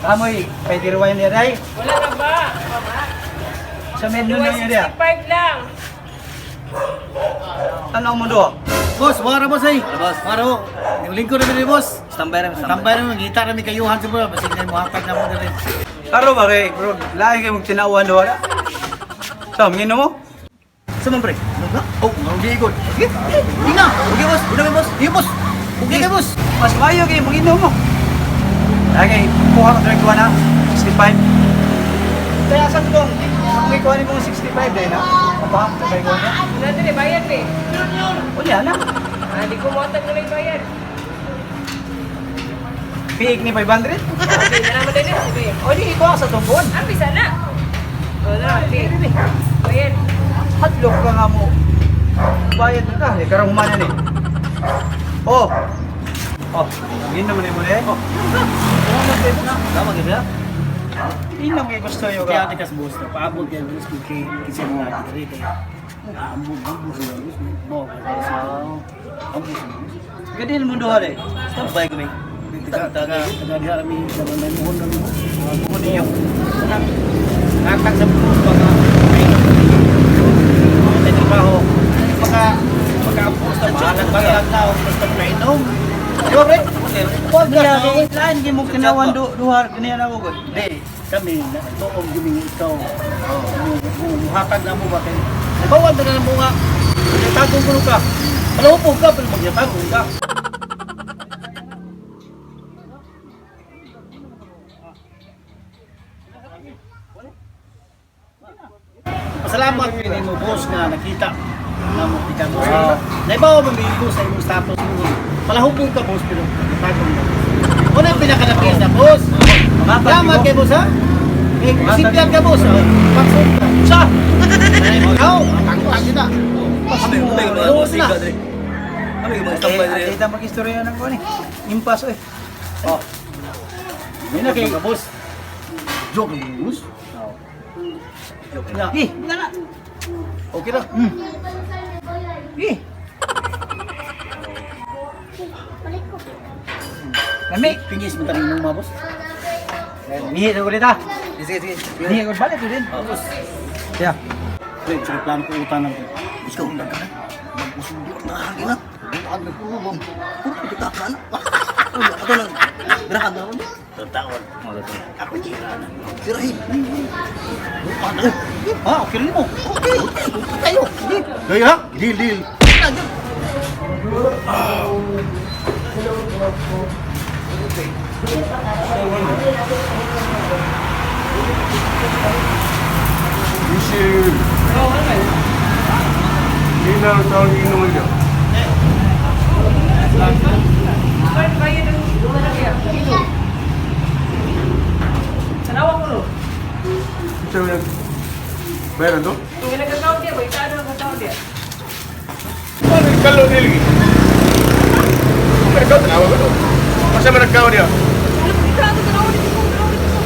Kamoy, pwede ruwayan niya day. Wala na ba? Sa menu na niya dia. 65 lang. Tanaw mo do. Boss, wara boss ay. Wara, boss. Wara mo. Yung lingkod namin ni boss. Standby ra, Tambay namin, ngita namin kayuhan sa mga. Basig na muhatag na mo dali. Karo ba kay bro, lahi kay mong tinawan do wala. So, ngino mo? Sa man pre? Oh, nga igod. Sige. Inga. Okay boss, una boss. Iya boss. Okay kay boss. Mas mayo kay mong mo. Okay, kuha ka drink na 65. Kaya sa kung kung ikuha ni mong 65 dahil na. Apa, sabay ko niya. Wala na rin, bayad eh. Unya na. Ah, di ko muhatag na lang bayad. Piig ni 500. Okay, na naman din eh. Sige. O di ikuha sa tumbon. Ah, bisa na. O na, okay. Bayad. Hadlok ka nga mo. Bayad na ka. Eh, karang humana ni. Oh. Oh, yun naman mo eh. Oh. Tama gyud siya. Yun lang may gusto nyo Kaya ka. ate kas boss na paabot kay boss kung kay kasi mga diri kay. Ambog ambog sa boss. Mo ambog sa boss. Gadin mo duha eh. Standby kami. Taga taga taga diha kami sa may muhon kami. Muhon ninyo. Natag sa boss baka may trabaho. Baka baka ang boss na bahalag bahalag na basta mainom. Di ba, pre? Okay. Wag na. Niya, lain gyud mo tinawan do duha kaniya na ko gud. Hindi, kami, tuong guming ikaw. Muhatag na mo ba kayo? Bawal na na mo nga. Tagong kuno ka. Palahupog ka, pero magyatagong ka. Pasalamat ni mo boss nga nakita na mo kita boss. Naibawa mo mi boss sa imong status mo. Palahupog ka boss pero magyatagong ka. Una ang pinakalapit na boss. Salamat kay boss ha. Eh, Sipyag ka boss. Oh. Paksok ka. Sa! Ikaw, tangtang kita. Kami kami mga Boss boss na. dre. Kami mga standby dre. Kita mag-istorya ng kuan eh. Impas eh. Oh. May na kay boss. Joke lang boss. Na, Eh, na na. okay na. Eh. Lami. Pingis mo tanin mo mga boss. Nihi na ulit ah. Sige, sige. Nihi ko balik din. Oh, boss. Yeah. Pre, tsaka plano ko utang lang. Ikaw ang ka. Magmusundo ang hangin na. Buang na puno bang. Puro kita ka na. Ato lang. Gerakan na ako. Taon. Ako sira na. Sirahin. Buang na. Ah, okay rin mo. Okay. Okay tayo. Gaya ha? Deal, deal. Michel, Oo, ano ba? hindi na ang tawag inom niya. Bayad, bayad ang wala na kaya. Kilo. Tanawa ko no. Ito yung bayaran to? Kung nagkakaon diya, ba? Itaano ang kakaon diya. Paano yung kalo nila? Kung nagkaw, tanawa ko to. Masa man nagkaw niya? Alam mo, itaano, tanawa dito ko, tanawa dito ko.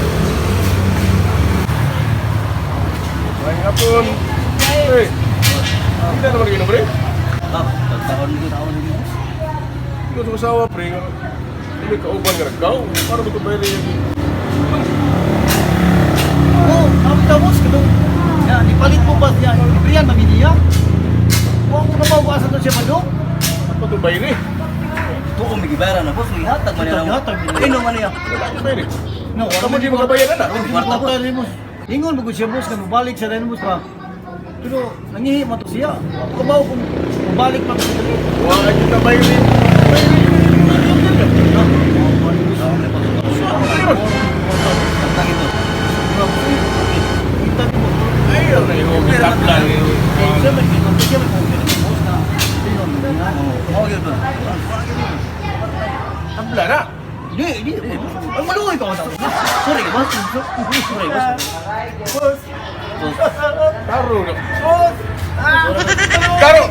May hapon. Pre, hindi na naman inom, pre. Ah, taon ko taon ko. Hindi ko sa asawa, pre. Hindi kauban nga nagkaw. Paano ko ito bayaran yan? Oh, ang tapos katong ya, nipalit mo ba siya? Libre yan, mamili ya. Huwag ko na mabukasan to siya madok. Ano ito bayaran eh? Tuong migibayaran na boss, gihatag man niya. Gihatag man niya. Inom man niya. Wala ko bayaran eh. No, Kamu di makabayaran na. Kwarta ko. Ingon mo siya boss, kung mabalik sa rin boss pa. Pero nangihi man to siya. Ako ba kung mabalik pa ko. Wala kita bayaran. Bayaran. Tantang ito. Kita ko. Ayaw na yung tabla. Siya man siya man boss na. Ingon mo nga. Mao gyud ba? Tabla na. Di, di. Ay maluoy ka ko. Sorry boss. Sorry boss. Boss. Boss. Taro na. Boss. Taro!